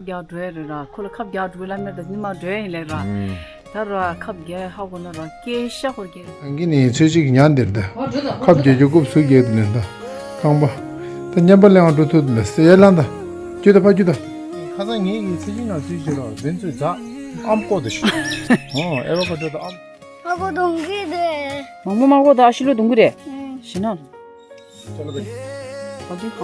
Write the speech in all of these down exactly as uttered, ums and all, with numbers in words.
རྒྱག་འགྲོ་ཡ་རེད་ར། ཁོ་ལ་ཁབ་རྒྱག་འགྲོ་ལ་མེད་ད་ནི་མ་འགྲོ་ཡ་ཡིན་ལེ་ར། ཨུམ། ད་ར་ཁབ་རྒྱག་ཧ་གོ་ན་ར་སྐད་ཤ་ཧོར་རྒྱག་ཨང་ཀི་ནི་ཚོད་ཅིག་ཉར་འདིར་ད། ཁབ་རྒྱག་རྒྱུ་རྐུབ་སུ་རྒྱག་དུ་ལེན་ད། ཁང་པ། ད་མཉམ་པ་ལེན་འགྲོ་ཐུབ་ལེ་སེ་ཡ་ལང་ད། རྒྱུ་ད་ཕ་རྒྱུ་ད། ཁ་སང་ངེད་ཀྱི་ཚེ་ཆིང་ནང་ཚུད་ཞིག་ར་བན་ཚོད་ཛ། ཨམ་ཀོ་ད་ཤི། ཨོ་ཨེ་བ་ཁ་འགྲོ་ད་ཨམ། ཨ་ཁོ་གདོང་གི་རེད། མང་པོ་མང་པོ་ད་ཨ་ཤི་ལོ་གདོང་གི་རེད། ཨུམ། ཤི་ན། ཨ་དེ་གང་། ཨ་དེ།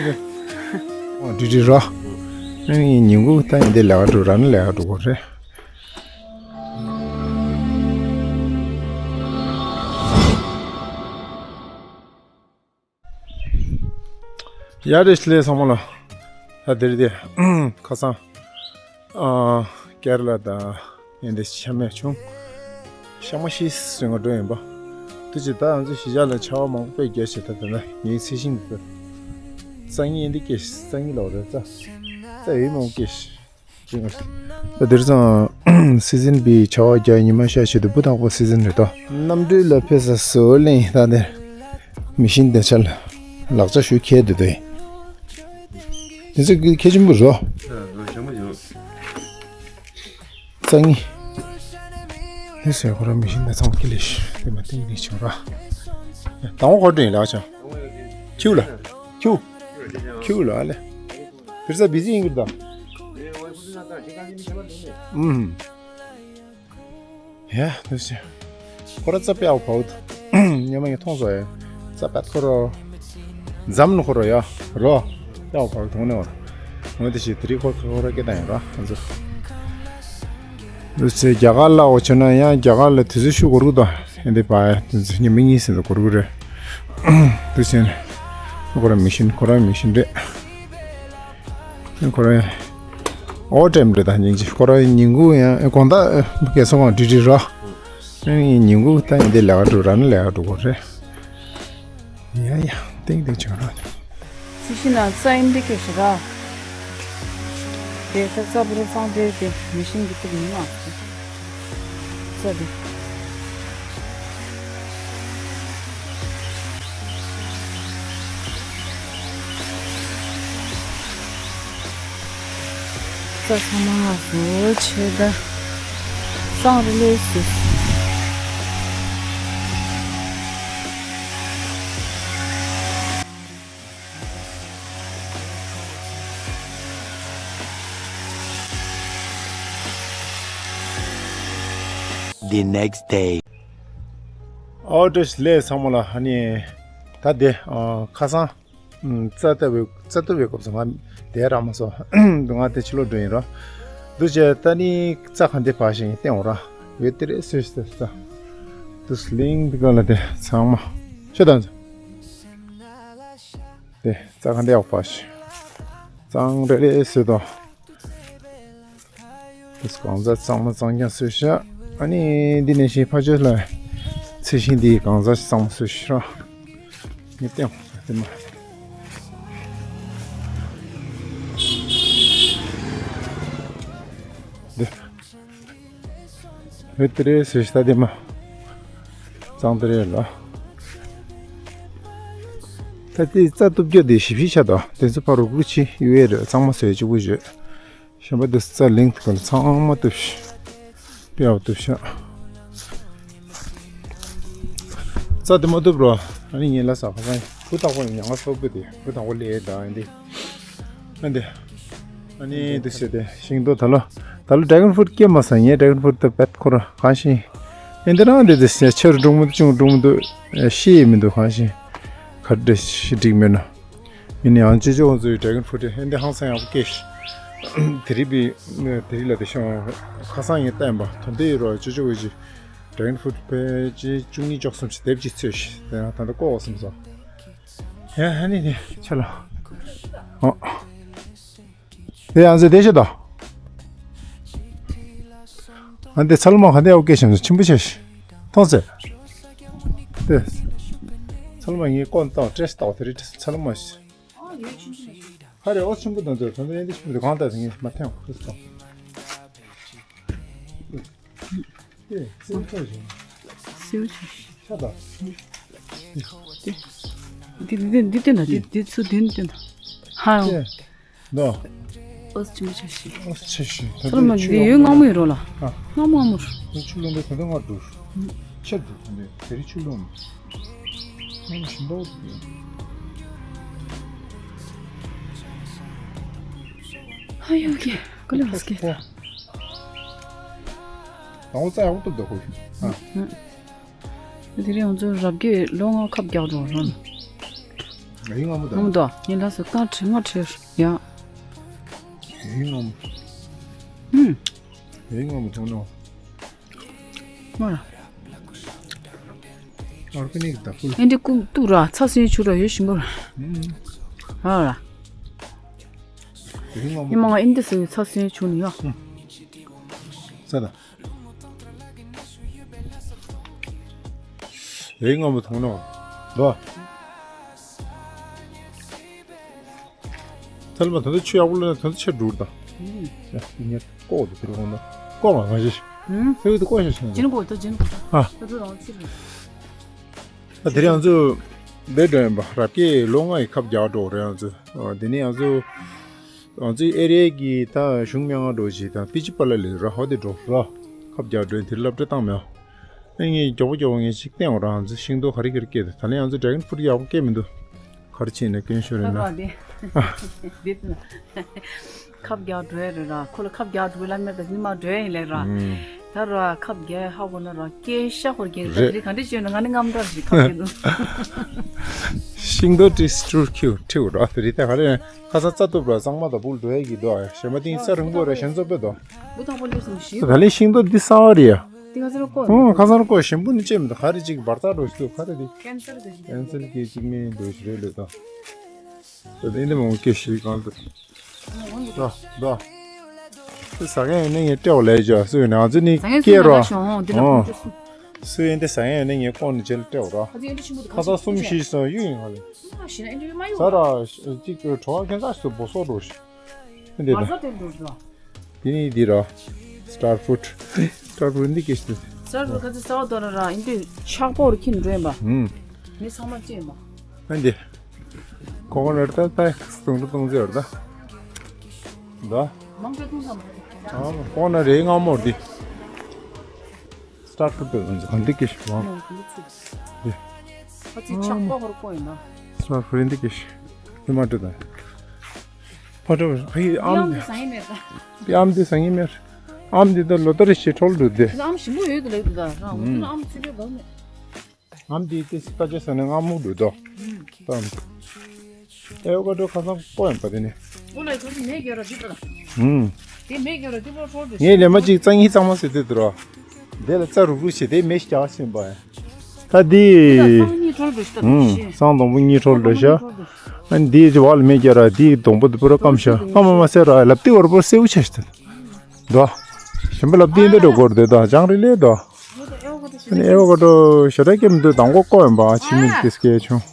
ཨ་དྲི་དྲི་ར། ཨ་ནི་ཉིན་གུང་ད་ཡིན་དེ་ལས་ཀ་འགྲོ་ར་ནི་ལས་ཀ་འགྲོ་གོ་རེད། ཡ་རེད་ལས་ཚང་མ་ལ། ད་དེར་དེ། ཁ་སང་། ཨ། ཀེ་ར་ལ་དང་། ཡིན་དེ་ཆ་མེད་བྱུང་། ཤ་མ་ཤི་སི་ང་འགྲོ་ཡིན་པ། དུ་ཅི་ད་ང་ཚོ་གཞིས་ཆགས་ལ་ཆར་པ་མང་པོ་དཔེ་རྒྱག་བྱེད་ད་དེ་ན་ངའི་ཚེ་ཤིང་འདི། རྩྭ་ངན་འདི་སྐྱེས་རྩྭ་ངན་ལོག་རེད་རྩྭ། རྩྭ་ཡིན་མང་སྐྱེས། ད་དེར་ཙང་སི་ཛིན་བི་ཆར་པ་རྒྱག་ཉི་མ་ཤར་བྱེད་དུ་བུ་དང་པོ་སི་ཛིན་རེད་དོ། གནམ་གྲུ་ལ་ཕེབས་ས་བཟོ་ལེན་ད་དེ། མི་ཤིན་དེ་ཆ་ལ་ལག་ཆ་ཞུ་ཁྱེར་དུ་དེ། དེ་ཚོ་གི་ཁྱེད་ཆུན་པོ་རོ། རྩྭ་ངན། དེ་ཟེར་ཁོ་རང་མི་ཤིན་དེ་ཚང་ཁྱི་ལེ་ཤི་དེ་མ་ཏིང་ནི་ཆུང་ར། དང་པོ་ཁོ་དྲན་ལག་ཆ། ཁྱིའུ་ལ། ཁྱིའུ། ཁྱིའུ་ལ་ཨ་ལེ། དེར་ས་བི་ཛི་ཡིན་གི་ད། ཨུམ། ཡ་དུ་ཞེ། ཁོ་ར་རྩྭ་པའོ་བའོ་དུ། ཉི་མ་ངས་མཐོང་སོ་ཡ། རྩྭ་པད་ཁོ་རོ། འཛམ་ནུ་ཁོ་རོ་ཡ། རོ། པའོ་བའོ་དུ་ནི་བར། ངོ་དེ་ཞེ་དེ་རིགས་ཁོ་ཁོ་ར་སྐད་དང་ཡ་ར་ང་ཚོ། དུ་ཞེ་རྒྱ་གར་ལ་འོ་ཆེ་ན་ཡང་རྒྱ་གར་ལ་དུས་ཚོད་ཤུགས་འགོར་གི་དང་ཡིན་དེ་པ་ཡ་དུ་ཞེ་ཉི་མ་གཉིས་ཟིན་དུ་འགོར་གི་རེད། དུ་ཞེ་ནི། ཁོ་ར་མི་ཤིན་ཁོ་ར་མི་ཤིན་རེད། ཁོ་རང་ཨོ་ཊེམ་རེད་ད་སྙིང་རྗེ། ཁོ་རང་ཉིན་གུང་ཡང་དགོང་དག་དགེ་སོང་བ་འགྲིག་འགྲིག་ར། ཉིན་གུང་ད་ཡིན་དེ་ལས་ཀ་འགྲོ་ར་ནི་ལས་ཀ་འགྲོ་གོ་རེད། ཡ་ཡ་ཏིང་ཏིང་བྱུང་ར། སི་ཤི་ན་རྩྭ་ཡིན་དེ་སྐད་ཤི་ར། དེ་ད་རྩྭ་བུ་རུ་སང་དེ་དེ་མི་ཤིན་གི་ཏུག་མི་མ། རྩྭ་དེ། རྩྭ་ཚང་མ་བཟོ་བྱེད་ད། སང་རི་ལས་སུ། The next day. ཨོ་ཏྲེ་ལས་ཚང་མ་ལ་ཧ་ནི། ད་དེ་ཨ་ཁ་སང་། ཨུམ། རྩྭ་ལྟ་བུའི་རྩྭ་གཏུབ་པའི་སྐབས་སུ་ང་དེ་རག་མ་སོང་། ང་དེ་ཕྱི་ལོགས་འགྲོ་ཡིན་རོ། འདུག་བྱས་ད་ནི་རྩྭ་ག་འདི་བར་ཞིང་བསྟན་འོ་ར། ཡོད་དེ་རེད་སོས་སོས་ས། དུ་སླིང་འདི་ག་ལ་དེ་ཚང་མ། ཤོད་དང་། དེ་རྩྭ་ག་འདི་ཡག་བར་ཞིང་། གཙང་རེ་རེ་སོས་དང་། དེ་གང་ཟག་གཙང་མ་གཙང་རྐྱང་བཟོས་ཤག་ཨ་ནི་འདི་ནས་ཤིང་ཕ་ཆོས་ལ་ཚེ་ཤིང་འདི་གང་ཟག་གཙང་མ་བཟོས་ཤག་ངས་བསྟན་དེ་མ། འདི། འོད་དེ་རེད་ཟེར་ཤག་དེ་མ། གཙང་དེ་རེད་ལ། ད་དེ་རྩྭ་གཏུབ་རྒྱུ་དེ་ཞིབ་ཞིབ་ཆགས་དང་དེ་ཚོ་ཕ་རུ་ཀུ་ཆི་ཡུ་ཨེ་རེད་གཙང་མ་བཟོས་གཅིག་པུ་བརྗོད། གཞན་པ་འདི་རྩྭ་ལིང་ཐུག་ལ་ཚང་མ་གཏུབ་ཤག་དཔེ་ཡག་གཏུབ་ཤག་རྩྭ་དེ་མ་གཏུབ་རོགས། ཨ་ནི་ངས་ལ་ས་ཁ་སང་བུ་དག་པོ་ཡིན་ཉང་ང་སོག་པོ་དེ་བུ་དག་པོ་ལས་ད་ཡིན་དེ། ཨ་འདི། ཨ་ནི་འདི་བྱས་ཏེ་ཤིང་ཏོག་ད་ལོ། ད་ལོ་ཌེ་གོན་ཕུ་རུཊ་སྐྱེས་མ་སོང་ངས་ཌེ་གོན་ཕུ་རུཊ་དེ་བེད་ཁོ་ར་གང་ཤིང་། ཨེ་འདི་རང་འདི་འདི་བྱས་ཆེ་རུ་འབྲུག་མོ་དེ་ཆུང་འབྲུག་མོ་དེ་ཤི་ཡི་མི་འདུག་གང་ཤིང་། ག་འདྲ་ཤི་འགྲིག་མེད་ན། ཡིན་ནའང་ཅོ་ཅོ་ཁོང་ཚོའི་ཌེ་གོན་ཕུ་རུཊ་ཧན་དེ་ཧང་སང་ཡག་པོ་སྐྱེས་ཤག་དེ་རིང་བི་དེ་རིང་ལ་དེ་ཤོང་ཁ་སང་ངས་བསྟན་པ་དོན་དེ་ཡོད་རོགས་ཅོ་ཅོ་ཁོང་ཚོས་ཌེ་གོན་ཕུ་རུཊ་ཕལ་ཆེར་བཅུ་གཉིས་བཅུ་གསུམ་ཞིག་དེབ་ཅིག་ཚོས་ཤག་དེ་ཡང་ད་ལྟ་བཀོག་པ་སོང་སོང་། ཡ་ཧ་ནི་དེ་ཆ་ལ། ཨོ། དེ་ཡང་ཟེར་དེ་ཤི་ད། ཨ་འདི་ཚ་ལུ་མ་ག་འདི་ཨོ་ཀེ་ཤམ་ཆེན་པོ་ཆེ་ཤི། མཐོང་ཟེར། དེ། ཚ་ལུ་མ་ངའི་ཀོན་ཏང་ཏྲེས་ཏའོ་དེ་རི་ཏྲེས་ཚ་ལུ་མ་ཤི། ཧ་རེ་ཨོ་ཆེན་པོ་དང་དེ་ཚོ་འདི་ཆེན་པོ་དེ་གང་ལྟར་ངས་མ་ཐེངས་ཁུ་སོང་། དེ་སེམས་ཚོགས་ཤིང་། སེའུ་ཆུ། ཆ་ད། འདི་འདི་འདི་སྟོན་དང་འདི་འདི་ཚུར་འདི་སྟོན་དང་། ཧ་ཡོ། ཅེ། ནོ། ཨོ་ཅི་མ་ཆ་ཤི། ཨོ་ཆ་ཤི། ད་ཚོར་མ་ཆུ་ཡོད་ཡོད་ངང་མོ་ཡོད་རོ་ལ། ཨ། ངང་མོ་ངང་མོ། ད་ཆུ་ལོང་པའི་ད་ད་ང་འགྲོ། ཆེར་འགྲོ་ད་ནས་དེ་རི་ཆུ་ལོང་། ངང་ཞིམ་པོ་འདུག་ཧ་ཡོ་ཀེ། ཀ་ལི་བ་སྐེ། ད་འོ་ཙ་ཡག་པོ་འདུག་ད་ཁོ། ཨ། དེ་རིང་ང་ཚོ་རབ་རྒྱས་ལོ་ལྔ་ཁབ་རྒྱག་འགྲོ་རོགས། ཨེ་ང་མོ་ད། ང་མོ་ད་ངས་ལ་སོ་རྐང་བྲེ་ལྔ་བྲེ་ཡ། ཨེ་ང་མོ། ཧུམ། ཨེ་ང་མོ་ཐོང་ནོ། མ་ར། ཨོར་ག་ནིག་ད་ཕུལ། ཨེ་འདི་ཀུ་ཏུ་ར་ཚ་སེན་ཆུ་ར་ཡོད་ཞིམ་པོ་ར། ཧུམ། ཨ་ར། ཨེ་ང་མོ། ཉི་མ་ང་ཨེ་འདི་སེ་ཚ་སེན་ཆུ་ནི་ཡ། ཧུམ། ས་ད། ཨེ་ང་མོ་ཐོང་ནོ། ལོ། ཐལ་མ་ད་ལྟ་ཆུ་ཡག་པོ་ལ་ད་ལྟ་ཆེ་འགྲུར་ད། ཡ་ངས་ཀོ་དུ་དེ་རོང་ན་ཀོ་མ་མ་ཞེས། ཧུམ། ཧེ་དུ་ཀོ་ཞེས་ཞེས། ཇིན་ཀོ་ད་ཇིན་ཀོ་ད། ཨ། ད་དུ་རང་ཕྱིར་རེད། ད་དེ་རིང་ང་ཚོ་བེད་འགྲོ་ཡིན་པ་རབ་རྒྱས་ལོ་ལྔ་ཡི་ཁབ་རྒྱག་འགྲོ་རེད་ང་ཚོ། ཨ། དེ་ནས་ང་ཚོ་ང་ཚོའི་ཨེ་རི་ཡ་གི་ད་གཞུང་མི་ང་འགྲོ་ཞིག་དང་པི་ཅི་པ་ལ་ལི་ར་ཧོ་དེ་འགྲོ་ར་ཁབ་རྒྱག་འགྲོ་དེ་སློབ་གྲྭ་བཏང་མེད། ཨེ་ངས་མགྱོགས་པོ་མགྱོགས་པོ་ངས་ཅིག་བསྟན་འོང་ར་ང་ཚོ་ཤིང་ཏོག་ག་རེ་ག་རེ་སྐྱེས་ཏེ་ད་ལན་ང་ཚོ་ཌེ་གོན་ཕུ་རུ་ཡག་པོ་སྐྱེས་མི་འདུག་ག་རེ་བྱས་ནས་སྐྱོན་ཤོར་རེད་ན། ད་ར་དེ་དེ་ཁབ་རྒྱག་འགྲོ་ཡ་རེད་ར། ཁོ་ལ་ཁབ་རྒྱག་འགྲོ་ལ་མེད་ད་ཉི་མ་འགྲོ་ཡ་ཡིན་ལེ་ར། ད་ར་ཁབ་རྒྱག་ཧ་གོ་ན་ར་སྐད་ཤ་ཧོར་རྒྱག་ད་རེད། དེ་ག་འདྲ་བྱས་ན་ང་ནི་རྔམ་དྲག་ཞིག་ཁབ་རྒྱག་འདུག་ཤིང་ཏོག་ཏི་སི་ཊུར་ཁྱུ་ཁྲིའུ་ར་དེ་རི་ད་ག་རེ་ཁ་ས་རྩ་ཏོབ་ར་གཙང་མ་ད་བུལ་འགྲོ་ཡ་གི་དོ་ཨ་ཞེ་མ་ཏིང་རྩ་རིང་པོ་ར་ཞན་ཚོ་པེ་དོ། འུ་ཐང་པོ་ལེབ་སོང་ཞིག་ད་ལན་ཤིང་ཏོག་འདི་གསར་བ་རེད་ཡ། འདི་ཁ་སང་ཀོ། ཨོ་ཁ་སང་ཀོ་ཞིམ་པོ་ནི་ཅེས་མི་འདུག་ག་རེ་ཅིག་འབར་ཚར་འགྲོ་ཞིག་འདུག་ག་རེ་འདི། ཀན་སར་དེ་ཅིག་ཀན་སར་གི་ཅིག་མིན་འགྲོ་ཞིག་རེད་ལོས་དང་། ད་ལྟ་འདི་འདི་མང་སྐད་ཞིག་གང་འདུག་ད་ད། དེ་ཟ་མཁན་ཡོད་ན་ངས་སྤྲད་འོ་ལས་ཅོ་སུ་ཡོད་ན་ང་ཚོ་ནི་ཟ་མཁན་སུ་སྐྱེས་ཡོད་རོ། ན་ཤོང་འདི་ལ་ཨོ་ཁོང་ཚོ་སུ། སུ་ཡིན་དེ་ཟ་མཁན་ཡོད་ན་ངས་ཀོ་ནི་ཇེལ་སྤྲད་འོ་རོ། ཁ་ཚིག་ཨེ་འདྲ་ཆེན་པོ་འདུག་ཁ་ཚ་གསུམ་བཞི་སོང་གཡུ་ཡིན་ཧ་ལེ། སུ་མ་ཤི་ན་ཨེ་འདྲ་མ་ཡོད། ཟ་ར་ཅིག་གྲོ་བ་ཁྱེད་ཚ་སུ་སྦོ་སོ་འགྲོ་ཞིག་འདི་ལ། མ་ཟ་དེ་འགྲོ་འགྲོ། དེ་ནི་འདི་ར། སི་ཊར་ཕུཌ། སི་ཊར་ཕུཌ་འདི་སྐད་ཆ། སི་ཊར་ཕུཌ་ག་ཚོད་ཟ་བ་དོ་ར་ར་ཨིན་དུ་ཆག་པོ་རུ་ཁྱིམ་འགྲོ་ཡིན་པ། ཧུམ། མི་ཚང་མ་ཅི་ཡིན་པ། ཨ་འདི། ཀོ་ཀོ་ནཊ་ད་ད་སྟོང་དྲུག་སྟོང་ཟེར་ད། ད། མང་ཆེ་ཐུང་ས་མ་རེད། ཨ་ཀོ་ཀོ་ནཊ་རེད་སྔ་མོ་འདི། སི་ཊར་ཕུཌ་དེ་ཨ་འདི་ག་འདི་སྐད་ཆ་བ། ཨ་འདི་ཚུ། འདི། ཁ་ཚིག་ཆག་པོ་ཧོར་ཀོ་ཡིན་ན། སི་ཊར་ཕུཌ་འདི་སྐད་ཆ། དེ་མ་འདྲི་ད། ཕ་ཏོ་ཧི་ཨམ་ཨམ་དེ་ཟ་ཡི་མེད་ད། ཨམ་དེ་ཟ་ཡི་མེད། ཨམ་དེ་ད་ལོ་ཏ་རེ་ཞེ་ཁྲོལ་འདུག་དེ། ཨམ་ཞིམ་པོ་ཡོད་དེ་ལེགས་འདུག་ད་རང་འུ་ཚོ་ཨམ་ཚུལ་ལས་བབ་མེད། ཨམ་དེ་དེ་སི་ཀ་ཅེ་ཟ་ནས་མངར་མོ་འདུག་དོ། ཨམ། ཨེ་ཝ་ཀ་ཌོ་ཁ་སང་ཀོ་ཡང་པ་དེ་ནི། འོ་ལ་ཡི་ཁོ་ཚོ་མེད་རྒྱ་ར་འདི་ད། ཨུམ། དེ་མེད་རྒྱ་ར་འདི་པོ་ཁྲོལ་འདུག་ངས་ལས་མ་ཅིག་གཙང་ཡིན་གཙང་མ་ཟེར་དུས་དུ་རོ། དེ་ལ་རྩ་རུག་རུག་བྱེད་དེ་མེ་ཞིག་རྒྱག་ཟིན་པ། ད་འདི། སང་གཉིས་ཁྲོལ་འགྲོ་ཤག་ཨུམ། སང་སྡོང་པོ་གཉིས་ཁྲོལ་འགྲོ་ཤག་ཨ་འདི་ཅི་བ་ལ་མེ་རྒྱ་ར་འདི་སྡོང་པོ་འདི་པུ་ར་སྐམ་ཤག་སྐམ་མ་མ་ཟེར་ར་ལབ་ཏི་བར་པོ་སེའུ་ཆ་ཤག་འདུག་ཞིམ་པ་ལབ་ཏི་འདི་འགྲོ་སྐོར་འདི་དང་ལྕང་རི་ལས་དོ། ཨ་ནི་ཨེ་ཝ་ཀ་ཌོ་ཞེ་དྲག་སྐྱེ་མི་འདུག་དང་པོ་ཀོ་ཡོང་པ་ཕྱི་མིག་ཏི་སྐད་བྱུང་།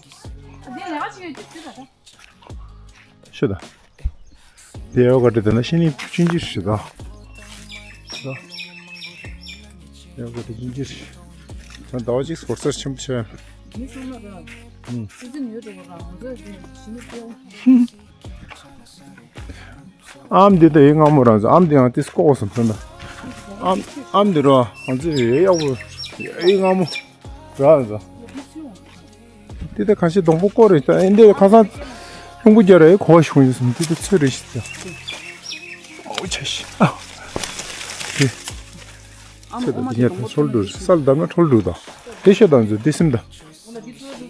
ཤི་ད། དེ་ཨེ་ཝ་ཀ་ཌོ་དེ་ན་ཤི་ནི་ཕུ་ཆུན་ཅིར་ཤི་ད། ད། ཨེ་ཝ་ཀ་ཌོ་ཆུན་ཅིར་ཤི། ད་ཟླ་བ་གཅིག་སྐོར་སར་ཆེན་པོ་ཆེ། མི་ཚང་མ་ར། ཨུམ། སི་ཛིན་ཡོད་འགྲོ་ག་ར་ང་ཚོ་ཞི་མི་སྐྱོ། ཨམ་དེ་ད་ཡི་སྔ་མོ་རང་ཚོ་ཨམ་དེ་ཡང་ཏིས་ཀོ་སམ་ཚོན་ད། ཨམ་ཨམ་དེ་རོ་ང་ཚོ་ཡི་ཡག་པོ་ཡི་སྔ་མོ་ར་ཚོ། དེ་ད་ཁ་ཤས་སྡོང་པོ་ཀོ་རེད་ད་ཨེ་འདི་ཁ་སང་ལྷུང་པོ་རྒྱ་རེ་གོ་བ་ཞུ་ཡོད་སོང་དེ་ད་ཚོད་རེ་ཞིག་ད། ཨོ་ཆ་ཤི་ཨ། དེ་ཚོད་ད་དེ་ཉལ་ད་ཁྲོལ་འགྲོ་སལ་ད་ན་ཁྲོལ་འགྲོ་ད། དེ་ཤ་ད་ཚོ་དེ་སིམ་ད།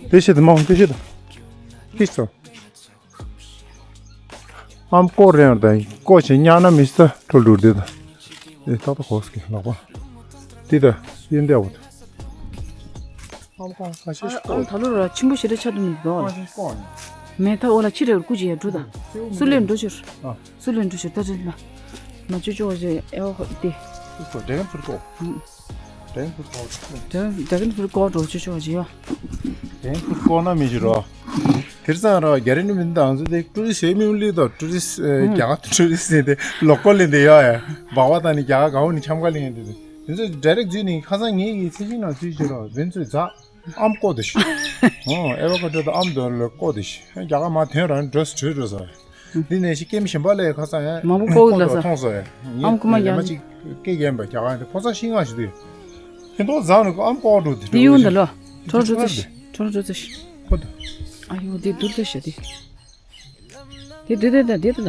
དེ་ཤ་ད་མ་འོང་དེ་ཤ་ད། ཧི་སོ། ཨམ་ཀོ་རེ་ཡང་དང་ཀོ་ཆེ་ཉག་ན་མི་སྟ་ཁྲོལ་འགྲོ་དེ་དང་། ཨེ་ཏག་ཏག་ཧོ་སྐེ་ལག་པ། དེ་དང་ཡིན་དེ་འོ། ཨམ་ཀོ་ཁ་ཤས་ཤིག་ཨ་ད་ལོ་ར་ཆེན་པོ་ཞེ་དྲག་ཆགས་འདུག་མི་འདུག་ཨ། མེ་ཐ་འོ་ལ་ཕྱི་རེ་རུ་ཀུ་ཅི་ཡ་འགྲོ་དང་། སུ་ལེན་འགྲོ་ཕྱིར། སུ་ལེན་འགྲོ་ཕྱིར་ད་ཅི་ལ། མ་ཅོ་ཅོ་ཞེ་ཨེ་འོ་དེ། སུ་སོ་དྲན་ཕུར་ཀོ། དྲན་ཕུར་ཀོ། དྲན་དྲན་ཕུར་ཀོ་འགྲོ་ཅོ་ཅོ་ཞེ་ཡ། དྲན་ཕུར་ཀོ་ན་མི་ཞིག་རོ། དེར་ཙང་ར་རྒྱ་རི་ནི་མིན་དང་ཚོ་དེ་ཀྲུ་རི་སི་མིང་ལི་དང་ཀྲུ་རི་སི་རྒྱ་གར་ཀྲུ་རི་སི་དེ་ལོ་ཀོ་ལི་དེ་ཡོད་ཡ། བག་བ་དང་ནི་རྒྱ་གར་གའོ་ནི་འཁྱམ་ག་ལི་ཡིན་དེ་དེ་ཚོ་ཌའི་རེག་འཛུལ་ནི་ཁ་སང་ངེད་ཀྱི་ཚེ་ཤིང་ནང་འཛུལ་ཞིག་རོ་དེ་ཚོས་ཛ་ཨམ་ཀོ་དེ་ཤི། ཨོ་ཨེ་ཝ་ཀ་ཏྲོ་དང་ཨམ་དོ་ལ་ཀོ་དེ་ཤི་རྒྱ་གར་མ་དོན་རང་འགྲོ་སི་བྲོས་འགྲོ་ས། འདི་ནས་ཤི་ཀེམ་གཞན་པ་ལས་ཁ་སང་ཡང་མང་པོ་བཀོག་ལ་ས་མཐོང་སོང་ཡ། ཨམ་ཀུ་མ་ཡ་མ་ཅིག་ཀེ་རྒན་པ་རྒྱ་གར་འདི་ཕོ་ས་ཤིང་ང་ཞིག་འདུག་ཁྱེད་ཐོག་བཟང་ནུ་ཨམ་ཀོག་འགྲོ་དེ་འདི་ཡུན་ད་ལོ། ཁྲོ་རུ་ཙི་ཤི་ཁྲོ་རུ་ཙི་ཤི། ཁོ་ད། ཨ་ཡོ་དེ་དུར་ཙི་ཤི་དེ། དེ་དེ་དེ་དེ་དེ་དེ་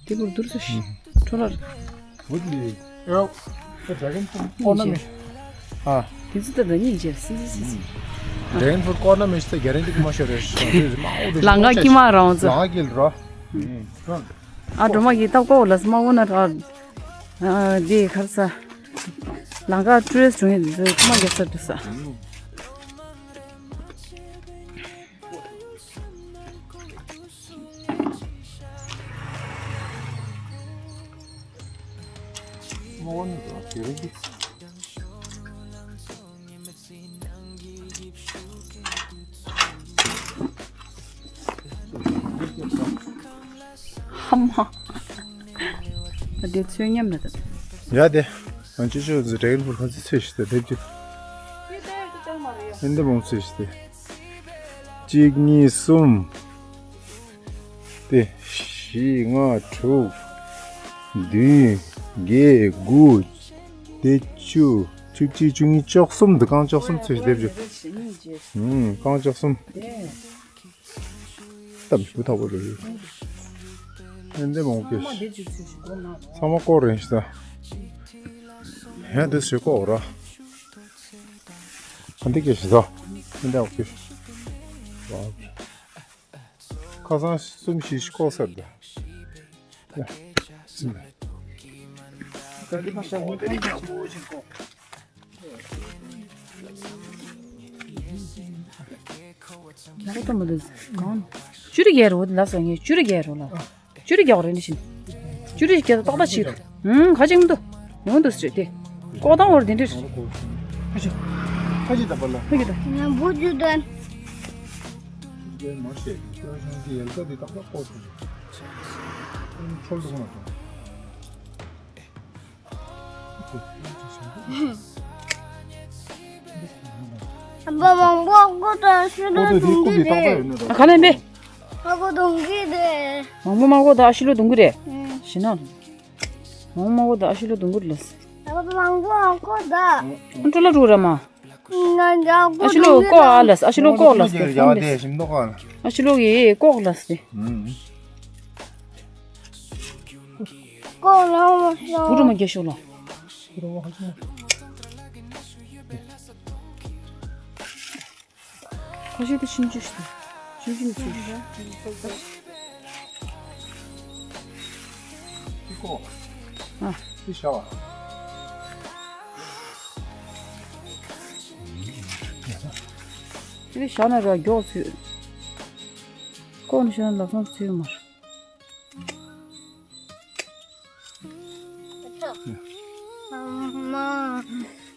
དེ་བུར་དུར་ཙི་ཤི། ཁྲོ་ར། བུ་དེ། ཨེའོ། ཁོ་ཌ་གན་ཕུ་ཀོར་ན་མི། ཨ། དེ་ཚོ་ད་ད་ཉིན་བྱས་སི་སི་སི་སི། ཌ་གན་ཕུ་ཀོར་ན་མི་ཤི་ད་ག་རན་ཊི་མ་ཤོར་རེ་ཤི། ལང་ཀ་ཀི་མ་རང་ཚོ། ལང་ཀ་ཀིལ་རོ། ཨ་སྒྲོལ་མ་གི་ཏག་ཀོ་ལ་སི་མ་འོ་ན་ར། ཨ་དེ་ཁར་ས། ལང་ཀ་ཊུ་རི་སི་ཊི་འགྲོ་ཡིན་དེ་ཚོ་ཀི་མ་རྒྱབ་ས་འགྲོ་ས། ཧ་མ། ད་དེ་ཚོས་ཉམས་ན་ད། ཡ་དེ། ང་ཅི་ཅོ་ཟི་ཌ་གན་ཕུ་ཁ་ཚི་ཚོས་ཤི་ད་དེབ་ཀྱི། ཨེ་འདི་མོང་ཚོས་ཤི་ད། གཅིག་གཉིས་གསུམ། དེ་བཞི་ལྔ་དྲུག་བདུན་བརྒྱད་དགུ། དེ་བཅུ། བཅུ་གཅིག་བཅུ་གཉིས་བཅུ་གསུམ་འདི་རྐང་བཅུ་གསུམ་ཚོས་ཤི་དེབ་ཀྱི། ཨུམ་རྐང་བཅུ་གསུམ། སྟབས་ཞུ་ཐག་པོ་རེད། ཨེ་འདི་མང་པོ་ཚང་མ་ཀོ་རེད་ཤི་ད། ཧེ་འདི་ཞུ་ཀོ་ར། ཨ་འདི་སྐད་ཤི་ད། ཨེ་འདི་ཨོ་ཀེ། ཁ་སང་གསུམ་བཞི་ཤི་ཀོ་སར་ད། ཡ། སིམ་ལ། ལ་ཏོ་མ་ལ་གང་། ཅུ་རི་རྒྱལ་རོ་ལ་སོ་ངས་ཅུ་རི་རྒྱལ་རོ་ལ། ཅུ་རི་རྒྱལ་རེ་ནི་ཞིན། ཅུ་རི་རྒྱལ་ཏོག་ཏ་ཆི་རུ། ཧུམ་ཁ་ཅིག་མི་འདུག་ཡོང་འདུག་ཟེར་ཏེ། ཀོ་དང་འོར་དེ་འདྲི། ཁ་ཅིག་ཁ་ཅིག་ད་པ་ལ། ཁ་ཅིག་ད། ང་བུ་ཅུ་དན། རྒྱལ་མ་ཤེས། ཀྱོ་ཤོང་གི་ཡལ་ག་དེ་ཏག་ཏག་ཀོ་ཆུ། ཁྲོལ་འདུག་མ་སོང་། ཨ་ཕ་མང་པོ་ཨ་ཁུ་དང་ཤི་ལོ་དུང་གི་རེད། ཨ་ཁ་ནས་མེད། ཨ་ཁུ་དུང་གི་རེད། མང་པོ་མང་པོ་དང་ཨ་ཤི་ལོ་དུང་གི་རེད། ཤི་ན། མང་པོ་མང་པོ་དང་ཨ་ཤི་ལོ་དུང་གི་རེད་ལ། ཨ་ཕ་མང་པོ་ཨ་ཁུ་དང་། ཨ་འཕྲོ་ལ་འགྲོ་ར་མ། ཨ་ཤི་ལོ་ཀོ་ཨ་ལ་ཨ་ཤི་ལོ་ཀོ་ལ་སྟེ། ཨ་ཤི་ལོ་ཡེ་ཀོ་ལ་སྟེ། ཀོ་ལ་མ་ཤི་ལོ། བུ་རུ་མ་རྒྱ་ཤོག་ལ། ཁ་ཤས་དེ་ཤིན་ཅུ་ཤི། ཤིན་ཅུ་ཤི། ཨ། དེ་ཤ་ན་ར་མགྱོགས་ཚུད། ཀོ་ནི་ཤ་ན་ལབ་སོང་ཚུད་མར།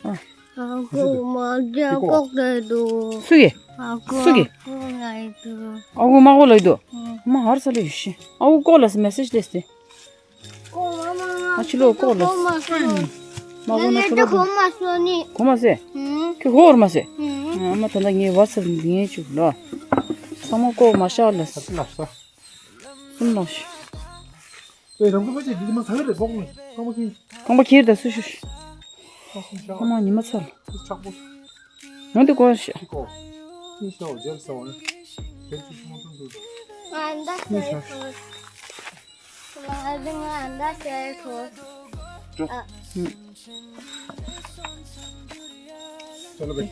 ཨ། ཨ་ཁུ་མ་རྒྱ་ཀོག་དེ་འདུག་སུ་གི། ཨ་ཁུ་སུ་གི། ཨ་ཁུ་ང་ཡི་འདུག་ཨ་ཁུ་མ་ཀོ་ལ་ཡི་འདུག་ཨ་མ་ཧར་ས་ལ་ཡོད་ཤི། ཨ་ཁུ་ཀོ་ལ་སི་མེ་སེཇ་དེ་སྟེ། ཨ་ཕྱི་ལོགས་ཀོ་ལ་སི། མ་ཀོ་ན་ཁྱོད་ལ་གོ་མ་སོ་ནི། གོ་མ་སེ། ཁྱོད་ཧོར་མ་སེ། ཨ་མ་ད་ལྟ་ངའི་བ་ཚ་ལ་འདི་ངས་བཅུག་ལ། ཚང་མ་ཀོ་མ་ཤ་ལ་སི། སུམ་ལ་ཤི། ཨེ་རང་ཁོ་པ་ཅེ་འདི་མ་ཚ་གི་རེད་བོག་ནི་ཁང་པ་ཁྱེར། ཁང་པ་ཁྱེར་ད་སུ་ཤུ་ཤུ། ཁང་པ་ཉི་མ་ཚ་ལ། ཆག་པོ། ང་འདི་གོ་ཤ། ཁོ། ནི་ཤ་བ་ཇེལ་ས་བ་ནི། ཇེལ་ཆུ་ཆུ་མ་ཐུང་ཐུང་། ང་འདི་ནི་ཤ། ང་འདི་ང་འདི་ཤ་ཁོ། ཅོ། ཨ། ཅོ་ལ་བེ།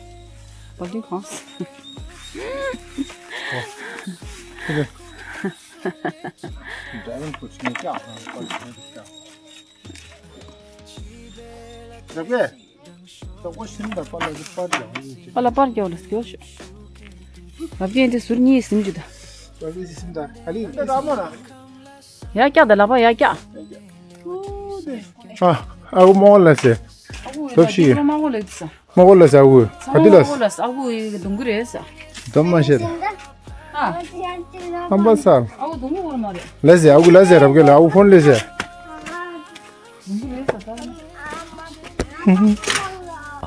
བ་ལི་ཁང་། ཁོ། ཁོ་བེ། Dragon fruit ནི་ཅག་ཧང་པ་ཅི་ནི་ཅག་རབ་གས། ད་ཨོ་ཤིན་ད་པ་ལ་གི་པར་ཡང་ཡིན་ཅི། པ་ལ་པར་རྒྱག་ལ་སྐྱོ་ཤོ། རབ་གས་འདི་ཟུར་གཉིས་ཟིན་རྒྱུ་ད། རབ་གས་ཟིན་ད་ག་ལི་ད་མོ་ན། ཡ་ཀྱ་ད་ལ་པ་ཡ་ཀྱ། ཨ་ཨ་བུ་མོ་ལ་སེ། ཨ་བུ་ཐོབ་ཤི། མ་གོ་ལ་ས། མ་གོ་ལ་ས་ཨ་བུ། ག་དི་ལ་ས། ཨ་བུ་ཡི་གི་དུང་གི་རེད་ས། དོམ་མ་ཤེས་ད། ཨ། ཨམ་པ་ས། ཨ་བུ་དུང་གི་འོར་མ་རེད། ལ་སེ་ཨ་བུ་ལ་སེ་རབ་གས་ལ་ཨ་བུ་ཕོན་ལ་སེ། དུང་གི་རེད་ས་ད།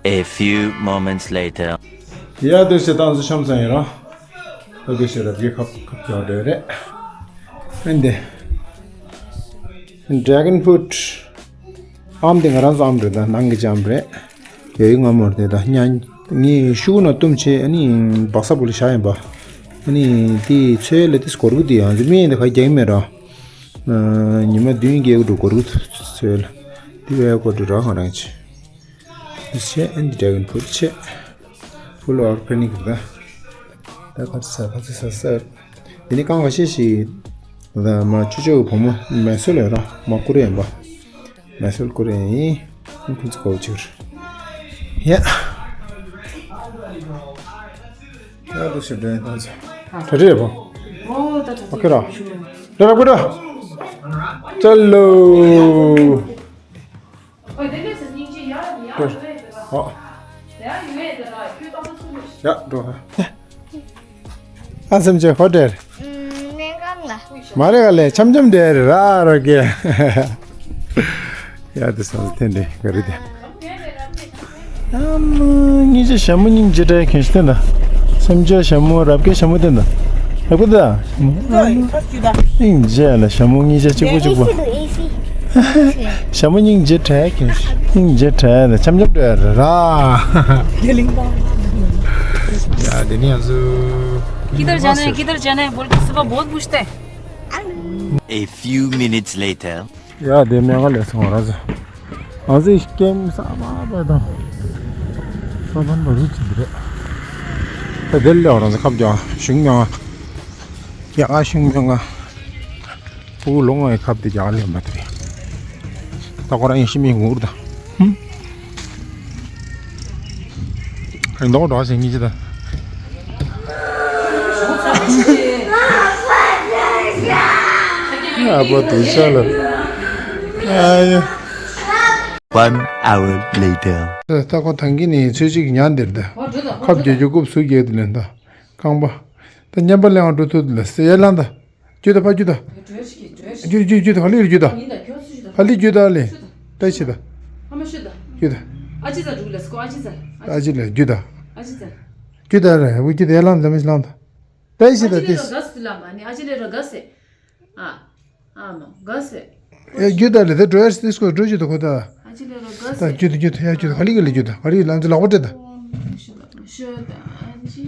A few moments later. ཡ་དེ་ཞེ་ཏང་ཚོ་ཤམ་ཚང་ཡིན་ར། ད་དེ་ཞེ་རབ་གས་ཁབ་ཁབ་རྒྱག་འདོད་རེད། ཨེ་འདི། Dragon fruit. ཨམ་དེ་ང་རང་ཚོ་ཨམ་རེད། ད་ནང་གི་ཅམ་རེད། ཡོད་ཡོད་ང་མོར་དེ་ད་ཉ་ངའི་ཤུགས་ན་བཏུམ་བྱས། ཨ་ནི་སྦག་ས་བུ་ལ་བཞག་ཡིན་པ། ཨ་ནི་དེའི་ཚོད་ལ་དེ་སྐོར་གུ་དེ་ཡང་དེ་མིན་དེ་ཁ་རྒྱག་མེད་ར། ཉི་མ་བདུན་བརྒྱད་དགུ་འགྲོ་སྐོར་གུ་ཚོད་ལ་དེ་བས་སྐོར་དུ་ར་ང་རང་ཆེ། ཆེ་ཨན་ཌི་ཌེ་གན་ཕུར་ཆེ། ཕུལ་ཨོར་ཕེ་ནིག་ད། ད་ཁ་ཚ་ཁ་ཚ་ས་ས། དེ་ནི་གང་བ་ཤེས་ཤིག་ད་མ་ཆུ་ཆུ་བུ་མོ་མེ་སོལ་ཡོད་ར། མ་ཀུ་རེ་ཡིན་པ། མེ་སོལ་ཀུ་རེ་ཡིན། ཁོང་ཚོ་གོ་ཆུར། ཡ། ཡ་དུ་ཞིབ་འདྲ་ཡིན་ད་ཚ། ད་རེད་པ། ཨོ་ད་ད་ཨོ་ཁེ་ར། ད་ར་ཀུ་ར། ཅལ་ལོ། ཨ་སེམས་ཅན་ཧོ་ཊེལ། མ་རེད་ག་ལས་འཆམ་འཆམ་འདྲ་རེད་ར་ར་གེ། ཡ་དེ་སང་ཐེན་དེ་ག་རེད་དེ། ཨ་མ་སྙིང་རྗེ་ཞྭ་མོ་སྙིང་རྗེ་དྲག་གན་ཞིག་དེ་འདྲ། སེམས་ཅན་ཞྭ་མོ་རབ་རྒྱས་ཞྭ་མོ་དེ་འདྲ། རབ་རྒྱས་དེ་འདྲ། སྙིང་རྗེ་ལ་ཞྭ་མོ་སྙིང་རྗེ་གཅིག་པོ་གཅིག་པོ། ཞྭ་མོ་སྙིང་རྗེ་དྲག་གན་སྙིང་རྗེ་དྲག་ནས་འཆམ་འཆམ་འགྲོ་ཡ་རེད་ར། ཡ་དེ་ནི་ང་ཚོ། किधर जाना है, किधर जाना है बोल के सुबह बहुत पूछते हैं। A few minutes later. ཡ་དེ་སྨན་ཁང་ལས་སོང་ར་ཟེར། ང་ཚོའི་སྐྱེམས་ས་མ་པ་དང་། ས་ཐམ་པ་རུ་ཅིག་རེད། ད་དེ་ལས་རང་ཚོ་ཁབ་ཀྱང་ཞུང་མྱང་། ཡ་ང་ཞུང་མྱང་ང་། ཕྲུ་གུ་ལོ་ལྔ་ཡི་ཁབ་དེ་རྒྱག་ལས་མ་དེ་རེད། ད་ཁོ་རང་ཡིན་ཤི་མི་ངུར་ད། ཧུམ། མདོག་འདྲ་ཞིག་གཉིས་ཀྱི་ད། ཨ་ཕ་དུ་ཤ་ལ། ཨ་ཡ། One hour later. ད་ཁོ་ཐང་གི་ནི་ཚོད་ཅིག་ཉན་འདིར་ད། ཁབ་རྒྱག་རྒྱུ་རྐུབ་སུ་རྒྱག་དེ་ལེན་ད། རྐང་པ། ད་མཉམ་པ་ལེན་འགྲོ་ཐུབ་ལ་སེ་ཡ་ལང་ད། རྒྱུ་ད་ཕ་རྒྱུ་ད། རྒྱུ་རྒྱུ་རྒྱུ་ད་ཕ་ལི་རྒྱུ་ད། ཕ་ལི་རྒྱུ་ད་ལེ། ད་ཤི་ད། རྒྱུ་ད། ཨ་ཅི་ད་འགྲུག་ལ་སྐོ་ཨ་ཅི་ད། ཨ་ཅི་ལེ་རྒྱུ་ད། ཨ་ཅི་ད། རྒྱུ་ད་རེ་འུ་རྒྱུ་ད་ཡ་ལང་ད་མི་ལང་ད། ད་ཤི་ད་ཏི། ཨ་ཅི་ལེ་ར་ག་སི་ལ་མ་ནི་ཨ་ཅི་ལེ་ར་ག་སི། ཨ། ཨ་མ་ག་སེ། ཡ་རྒྱུ་ད་ལེ་ད་འགྲོ་ཡ་སི་སྐོར་འགྲོ་རྒྱུ་ད་ཁོ་ད། ཨ་ཅི་ལེ་ར་ག་ད་སེ། རྒྱུ་ད་རྒྱུ་ད་ཡ་རྒྱུ་ད་ག་ལི་ག་ལེ་རྒྱུ་ད་ག་ལི་ལང་ཚོ་ལག་པ་སྤྲད་ད། ཨོ་མ་ཤི་ད་མ་ཤི་ད་ཨ་ཅི་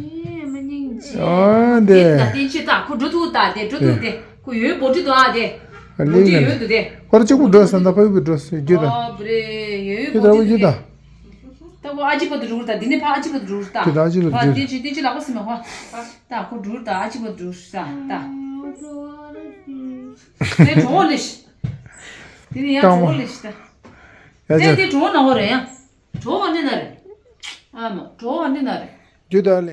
མ་སྙིང་རྗེ། ཨ་དེ། ད་དེ་ཅི་ད་ཁོ་འགྲོ་ཐུག་ད་དེ་འགྲོ་ཐུག་དེ་ཁོ་ཡོད་བོ་ཏི་དུ་ཨ་དེ། ག་ལི་བོ་ཏི་ཡོད་དུ་དེ། ཁོ་ར་གཅིག་པུ་འགྲོ་ས་ད་ཕ་ཡུ་གི་འགྲོ་སེ་རྒྱུ་ད། ཨོ་བ་རེ་ཡོད་ཡོད་རྒྱུ་ད་བོ་ཏི་རྒྱུ་དུ་ད། དེ། ད་ཁོ་ཨ་ཅི་པ་དུ་འགྲོ་ད་དེ་ནི་ཕ་ཨ་ཅི་པ་དུ་འགྲོ་ད། རྒྱུ་ད་ཨ་ཅི་ལ་ཨ་རྒྱུ་ད། དེ་ཅི་དེ་ཅི་ལག་པ་སེ་མ་ཧོ། ད་ཁོ་འགྲུར་ད་ཨ་ཅི་པ་འགྲུར་ས་ད། དེ་གྲོགས་ལེ་ཤི། དེ་ནི་ཡང་གྲོགས་ལེ་ཤི་ད། ཡ་དེ་ཅི། དེ་གྲོགས་ན་བ་རེད་ཡ། གྲོགས་བ་ནི་ན་རེད། ཨ་མ་གྲོགས་བ་ནི་ན་རེད། རྒྱུ་ད་ལེ།